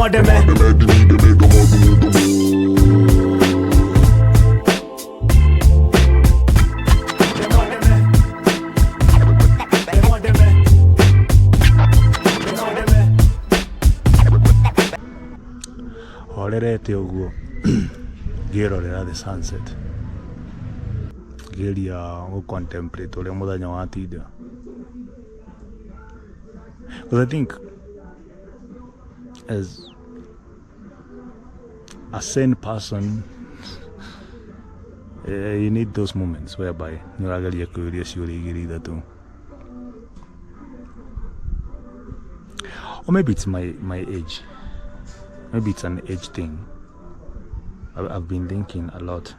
Mwandeme. Horerete ũguo ngĩrorera the sunset, ngĩgeria gũ contemplate ũrĩa mũthenya watinda, because I think as a sane person, you need those moments whereby nĩ ũrageria kwĩyũria ciũria igĩrĩ ithatũ. Or maybe it's my age. Maybe it's an age thing. I've been thinking a lot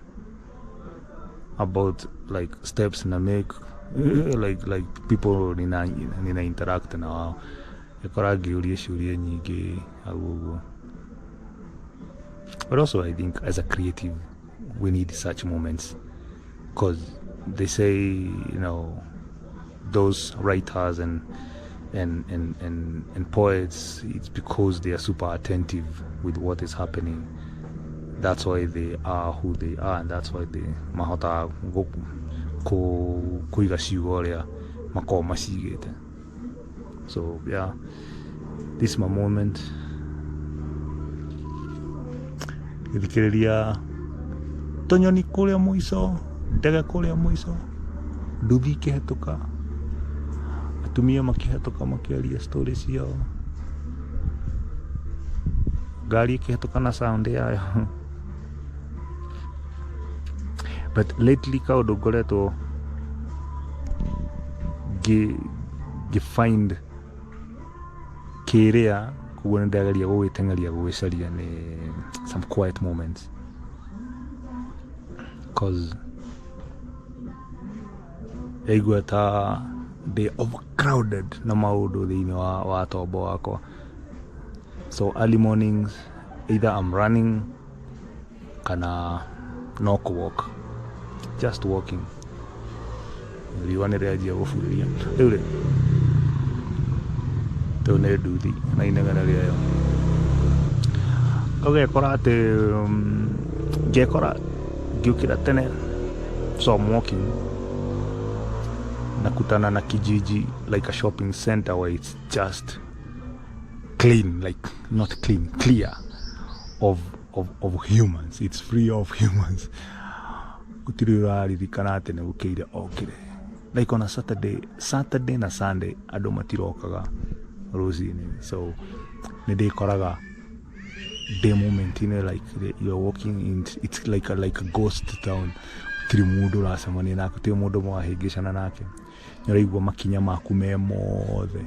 about like steps na make like people nina interact na wao, ĩkora ngĩũria ciũria nyingĩ hau ũguo. But also I think as a creative we need such moments, because they say, those writers and poets, it's because they are super attentive with what is happening. That's why they are who they are, and that's why they mahotaga kũiga ciugo ũrĩa makoragwo macigĩte. So yeah, this is my moment. Gĩthikĩrĩria tũnyoni kũrĩa mũico, ndege kũrĩa mũico, nduthi ikĩhetũka, atumia makĩhetũka makĩaria story ciao, ngari ĩkĩhetũka na sound yayo. But lately kaũndũ ngoretwo ngĩ find kĩrĩa, koguo nĩ ndĩrageria gũgĩteng'eria gũgĩcaria, nĩ some quiet moments, 'cause ndaigua ta ndĩ overcrowded na maũndũ thĩinĩ wa tombo wakwa. So early mornings, either I'm running kana no walk, just walking. Riũa nĩ rĩanjia gũbuĩria rĩu rĩ, rĩu nĩ nduthi na inegene rĩayo. Ũgekora atĩ ngekora ngĩũkĩra tene, so I'm walking, nakutana na kijiji, like a shopping center where it's just clean, like not clean, clear of humans. It's free of humans. Gũtirĩ ũraririkana atĩ nĩ gũkĩire okire. Like on a Saturday, Saturday na Sunday andũ matirokaga rũcinĩ. So nĩ ndĩkoraga ndĩ moment-inĩ like you're walking in, it's like a ghost town. Gũtirĩ mũndũ ũracemania nake, gũtirĩ mũndũ mũrahĩngĩcana nake. Nĩ ũraigua makinya maku me mothe.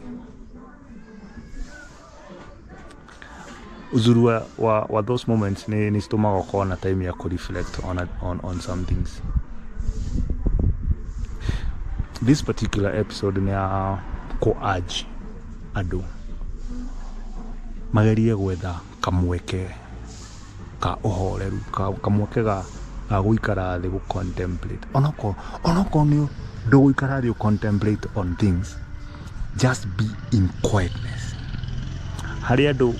Uzuri wa those moments nĩ citũmaga ũkorwo na time ya kũ reflect on some things. This particular episode nĩ ya kũ urge andũ magerie gwetha kamweke ka ũhoreru, kamweke ga gũikara thĩ gũ contemplate. Onokorwo nĩ ndũgũikara thĩ ũ contemplate on things, just be in quietness. Harĩ andũ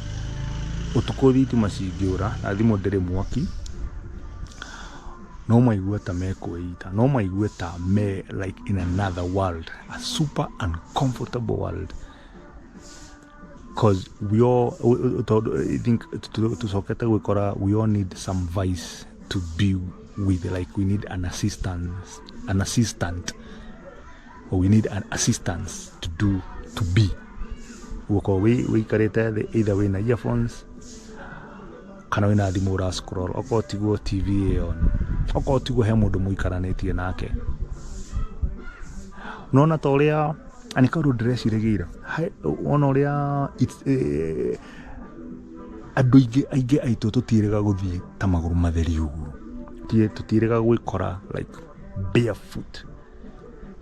ũtukũ thitima cingĩũra na thimũ ndĩrĩ mwaki, no maigue ta mekwĩita, no maigue ta me like in another world, a super uncomfortable world. 'Cause we all, tondũ I think tũcokete gwĩkora we all need some vice to be with, like we need an assistance, an assistant, or we need an assistance to do, to be. Ũgũkorwo wĩikarĩte thĩ, either wĩna earphones kana wĩna thimũ ũra scroll, okorwo tiguo TV ĩ on, okorwo tiguo he mũndũ mũikaranĩtie nake. Nona ta ũrĩa nĩ kaũndũ ndĩreciragia ira, wona ũrĩa andũ aingĩ aitũ tũtiĩrĩga gũthiĩ ta magũrũ matheri ũguo, tũtiĩrĩga gwĩkora like barefoot.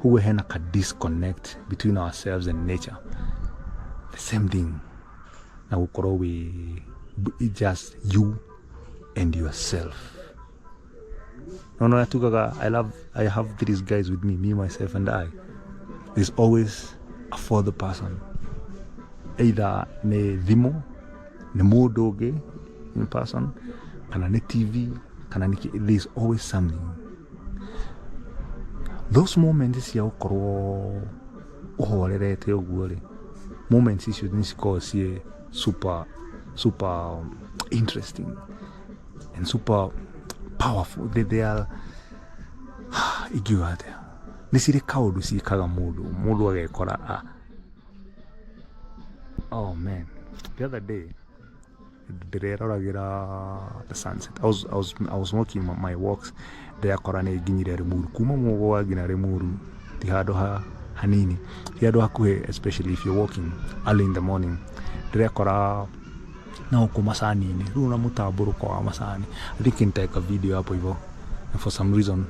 Koguo hena ka disconnect between ourselves and nature. The same thing na gũkorwo wĩ just you and yourself. No ũrĩa tugaga, I love, I have these guys with me, me, myself and I. There's always a fourth person, either nĩ thimũ, Nĩ mũndũ ũngĩ in person, kana nĩ TV, kana nĩ kĩ, there's always something. Those moments cia gũkorwo ũhorerete ũguo rĩ, moments icio nĩ cikoragwo ciĩ super super interesting and super powerful. They are, ingiuga atĩa, nĩ cirĩ kaũndũ ciĩkaga mũndũ, mũndũ agekora ah, oh man, the other day ndĩreroragĩra the sunset. I was walking my walks, ndĩrakora nĩ nginyire Limuru, kuma Mũgwa nginya Limuru ti handũ ha hanini, ti handũ hakuhĩ, especially if you're walking early in the morning. Ndĩrekora na gũkũ macani-inĩ rĩu na mũtambũrũko wa macani. I think nitaweka video hapo hivyo, and for some reason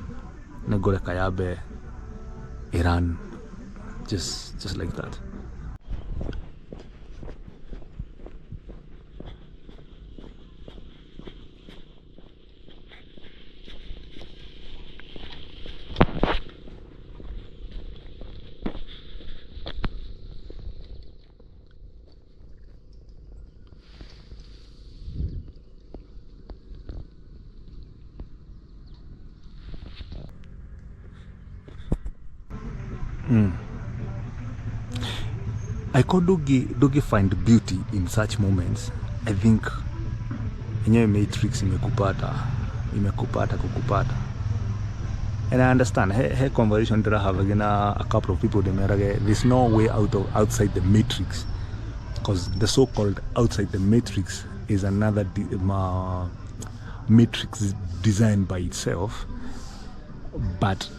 nĩngũreka yambe ĩrun just like that. Aiko ndũngĩ find beauty in such moments, I think enyewe matrix imekupata, imekupata kukupata. And I understand, he conversation ndĩrahavage na a couple of people, ndĩmerage there's no way out of outside the matrix, because the so-called outside the matrix is another matrix designed by itself. But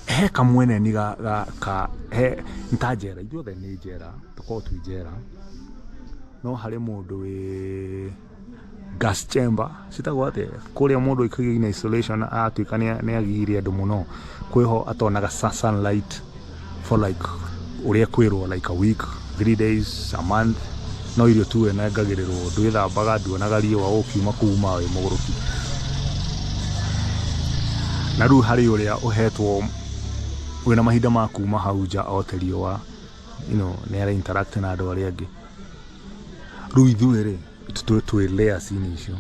he kamweneni ga, ga, ka he nta njera, ithuothe nĩ njera, tũkorwo twĩ njera, no harĩ mũndũ wĩ gas chamber, citagwo atĩa, kũrĩa mũndũ aikagio in isolation, atuĩka nĩ agiire andũ mũno, kwĩho atonaga sunlight for like ũrĩa kwĩrwo, like a week, 3 days, a month, no irio tu enengagĩrĩrwo, ndwĩthambaga, nduonaga riũa, ũkiuma kũu ma wĩ mũgũrũki. Na rĩu harĩ ũrĩa ũhetwo wĩna mahinda ma kuma hau nja ote riũa, nĩ ara interact na andũ arĩa angĩ. Rĩu ithuĩ rĩ, twĩ layers-inĩ icio.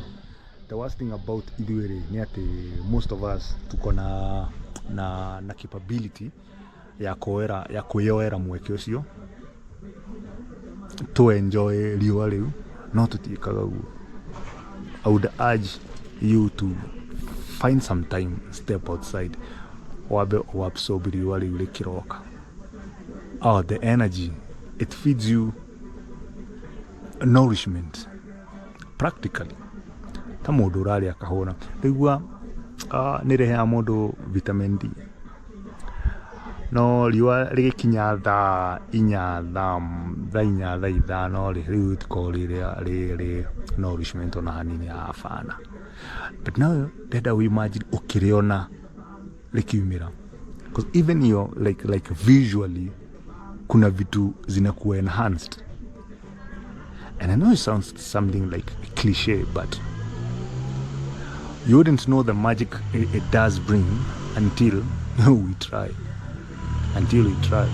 The worst thing about ithuĩ rĩ, nĩ atĩ most of us tuko na capability ya kuoera, ya kwĩyoera mweke ũcio to enjoy riũa rĩu, no tũtiĩkaga guo. I would urge you to find some time, step outside, wambe uabsorb riũa rĩu rĩkĩroka. Oh, the energy it feeds you, nourishment practically, ta mũndũ ũrarĩa akahũna rĩgua, nĩ rĩheaga mũndũ vitamin D. No riũa rĩgĩkinya thaa 4, thaa 4, thaa 5 rĩ, rĩu rĩtikoragwo rĩrĩa rĩ nourishment ona hanini, hapana. But now ndenda ũ imagine ũkĩrĩona rĩkiumĩra, because even your like visually kuna vitu zinakuwa enhanced. And I know it sounds something like a cliche, but you wouldn't know the magic it does bring until we try, until we try.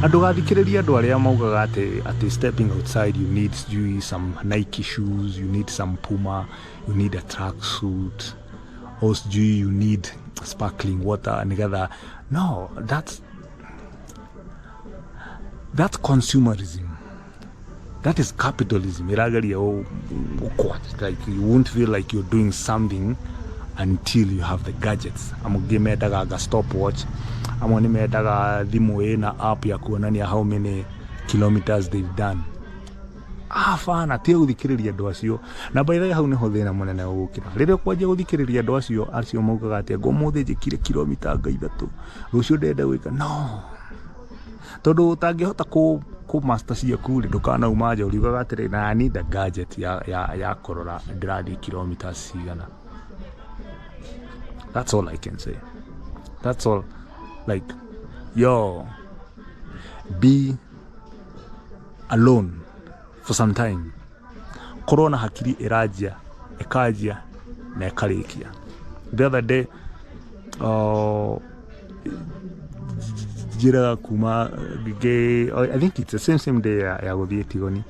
Na ndũgathikĩrĩrie andũ arĩa maugaga atĩ stepping outside you need sijui some Nike shoes, you need some Puma, you need a track suit, or sijui you need sparkling water nĩgetha. No, that's consumerism, that is capitalism ĩrageria gũkwa. Like, you won't feel like you're doing something until you have the gadgets. Amwe angĩ mendaga ga stopwatch, amwe nĩ mendaga thimũ ĩna app ya kuonania how many kilometers they've done. Hapana, tiga gũthikĩrĩria andũ acio. Na by the way, hau nĩho thĩna mũnene ũgũkĩra, rĩrĩa ũkwanjia gũthikĩrĩria andũ acio maugaga atĩ ngo ũmũthĩ njĩkire kilomita nga 3, rũciũ ndĩrenda gwĩka. No tondũ ũtangĩhota kũ master ciaku rĩ, ndũkanauma nja ũriugaga atĩrĩ, na I need a gadget ya kũrora ndĩrathiĩ kilometers cigana. That's all I can say, that's all. Like, yo, be alone for some time, korwo na hakiri ĩranjia, ĩkanjia na ĩkarĩkia. The other day, Njĩraga kuma ngĩ, I think it's the same day ya gũthiĩ Tigoni,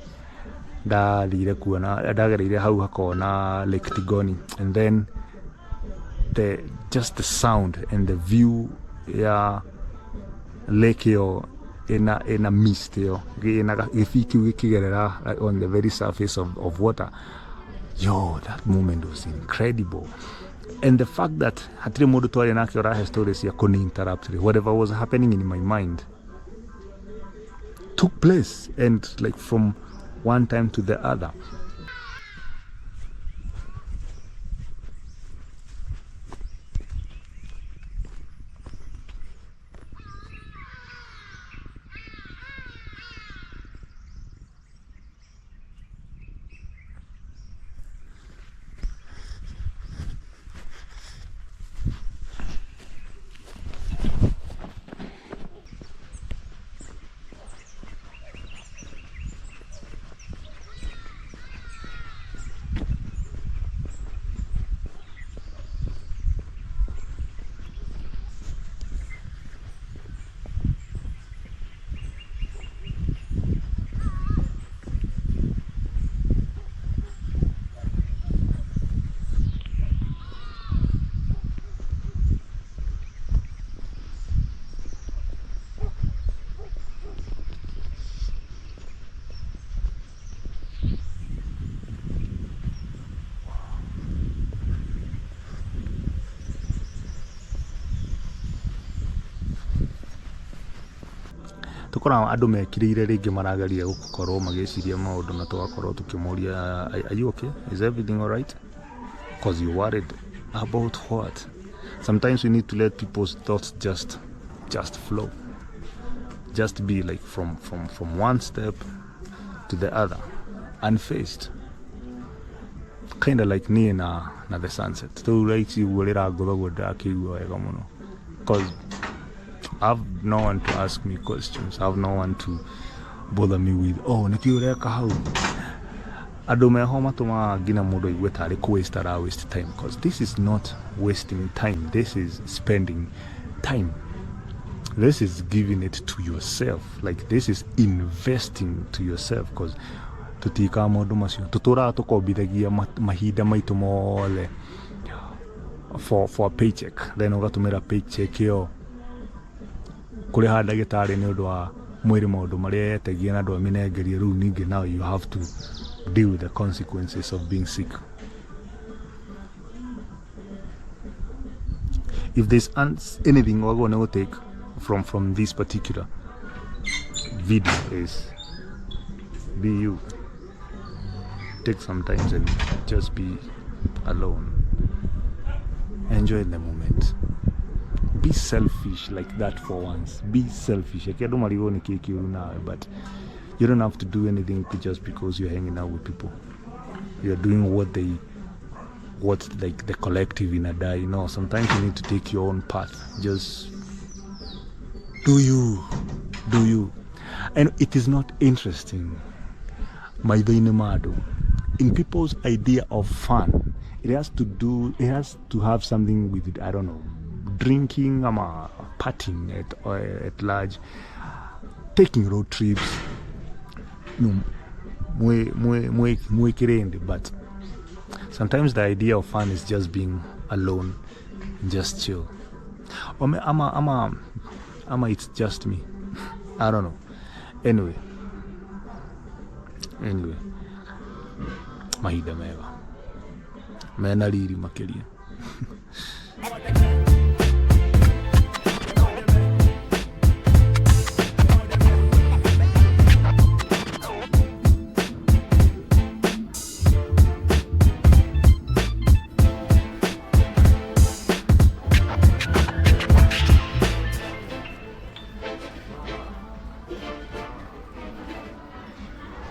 ndathire kuona, ndagereire hau hakona Lake Tigoni, and then the just the sound and the view ya lake ĩyo ĩna mist ĩyo ĩna gĩbii kĩu gĩkĩgerera on the very surface of water. Yo, that moment was incredible. And the fact that hatirĩ mũndũ twarĩ nake ũrahe stories cia kũni interrupt, whatever was happening in my mind took place, and like from one time to the other. Tukoragwo andũ mekirĩire rĩngĩ marageria gũkorwo magĩciria maũndũ na tũgakorwo tũkĩmoria, are you okay? Is everything all right? Because you worried about what? Sometimes we need to let people's thoughts just flow. Just be like from one step to the other, unfazed. Kind of like niĩ na the sunset. Rĩu raici ũguo rĩrangũtha ũguo ndĩrakĩigua wega mũno. Because I have no one to ask me questions. I have no one to bother me with, oh, nĩkĩ ũreka hau? Andũ meho matũmaga nginya mũndũ aigue tarĩ kũ waste ara waste time, because this is not wasting time. This is spending time. This is giving it to yourself. Like this is investing to yourself, because tũtikaga maũndũ macio, tũtũraga tũkombithagia mahinda maitũ mothe for a paycheck, then ũgatũmĩra paycheck ĩyo kũrĩha ndagĩtarĩ nĩ ũndũ wa mwĩrĩ maũndũ marĩa yetegie na ndwamĩnengerie. Rĩu ningĩ now you have to deal with the consequences of being sick. If there's anything we're going to take from this particular video is be you. Take some time and just be alone. Enjoy the moment. Be selfish like that for once. Be selfish. I can't do but you don't have to do anything just because you're hanging out with people. You're doing what like the collective in a day. You know, sometimes you need to take your own path. Just do you. Do you. And it is not interesting. Maitho-inĩ ma andũ. In people's idea of fun, it has to do, it has to have something with it, I don't know, drinking, ama partying at large, taking road trips, no, mwe kirende. But sometimes the idea of fun is just being alone and just chill. Ama it's just me. I don't know. Anyway, mahinda mega mena riri makĩria.